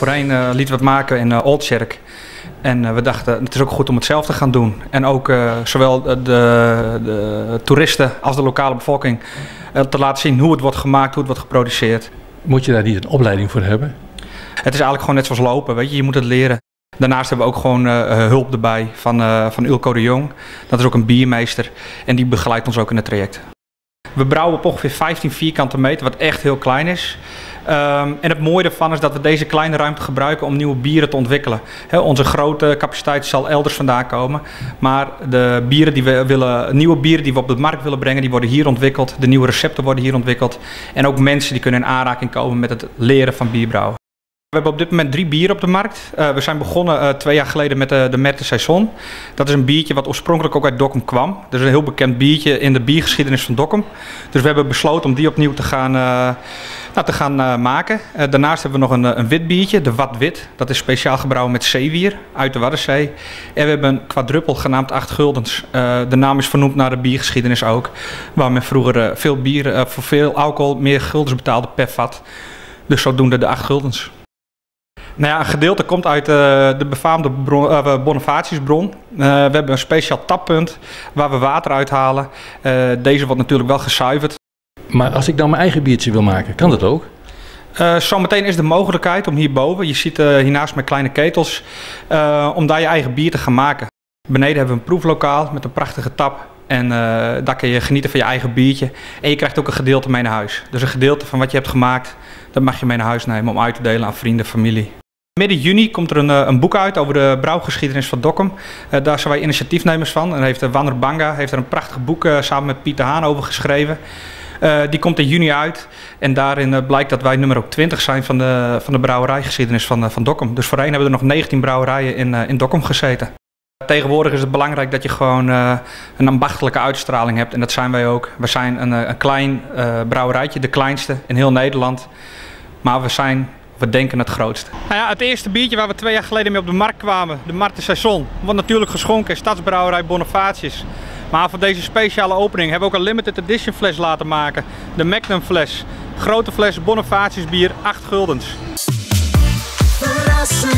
Voorheen lieten we het maken in Aldtsjerk. En we dachten, het is ook goed om het zelf te gaan doen. En ook zowel de toeristen als de lokale bevolking te laten zien hoe het wordt gemaakt, hoe het wordt geproduceerd. Moet je daar niet een opleiding voor hebben? Het is eigenlijk gewoon net zoals lopen, weet je. Je moet het leren. Daarnaast hebben we ook gewoon hulp erbij van Ulco de Jong. Dat is ook een biermeester en die begeleidt ons ook in het traject. We brouwen op ongeveer 15 vierkante meter, wat echt heel klein is. En het mooie ervan is dat we deze kleine ruimte gebruiken om nieuwe bieren te ontwikkelen. Onze grote capaciteit zal elders vandaan komen. Maar de bieren die we willen, nieuwe bieren die we op de markt willen brengen, die worden hier ontwikkeld. De nieuwe recepten worden hier ontwikkeld. En ook mensen die kunnen in aanraking komen met het leren van bierbrouwen. We hebben op dit moment 3 bieren op de markt. We zijn begonnen 2 jaar geleden met de Merte Saison. Dat is een biertje wat oorspronkelijk ook uit Dokkum kwam. Dat is een heel bekend biertje in de biergeschiedenis van Dokkum. Dus we hebben besloten om die opnieuw te gaan maken. Daarnaast hebben we nog een wit biertje, de Wat Wit. Dat is speciaal gebrouwen met zeewier uit de Waddenzee. En we hebben een quadruppel genaamd 8 Guldens. De naam is vernoemd naar de biergeschiedenis ook. Waar men vroeger veel bier, voor veel alcohol meer guldens betaalde per vat. Dus zodoende de 8 guldens. Nou ja, een gedeelte komt uit de befaamde Bonifatiusbron. We hebben een speciaal tappunt waar we water uithalen. Deze wordt natuurlijk wel gezuiverd. Maar als ik dan mijn eigen biertje wil maken, kan dat ook? Zometeen is de mogelijkheid om hierboven, je ziet hiernaast mijn kleine ketels, om daar je eigen bier te gaan maken. Beneden hebben we een proeflokaal met een prachtige tap. En daar kun je genieten van je eigen biertje. En je krijgt ook een gedeelte mee naar huis. Dus een gedeelte van wat je hebt gemaakt, dat mag je mee naar huis nemen om uit te delen aan vrienden, familie. Midden juni komt er een boek uit over de brouwgeschiedenis van Dokkum. Daar zijn wij initiatiefnemers van. En heeft Wanner Banga heeft er een prachtig boek samen met Piet de Haan over geschreven. Die komt in juni uit en daarin blijkt dat wij nummer 20 zijn van de brouwerijgeschiedenis van Dokkum. Dus voorheen hebben er nog 19 brouwerijen in Dokkum gezeten. Tegenwoordig is het belangrijk dat je gewoon een ambachtelijke uitstraling hebt en dat zijn wij ook. We zijn een klein brouwerijtje, de kleinste in heel Nederland, maar we denken het grootste. Nou ja, het eerste biertje waar we 2 jaar geleden mee op de markt kwamen, de Marte Saison, wordt natuurlijk geschonken in Stadsbrouwerij Bonifatius. Maar voor deze speciale opening hebben we ook een limited edition fles laten maken, de Magnum fles. Grote fles Bonifatius bier, 8 guldens. Verrassend.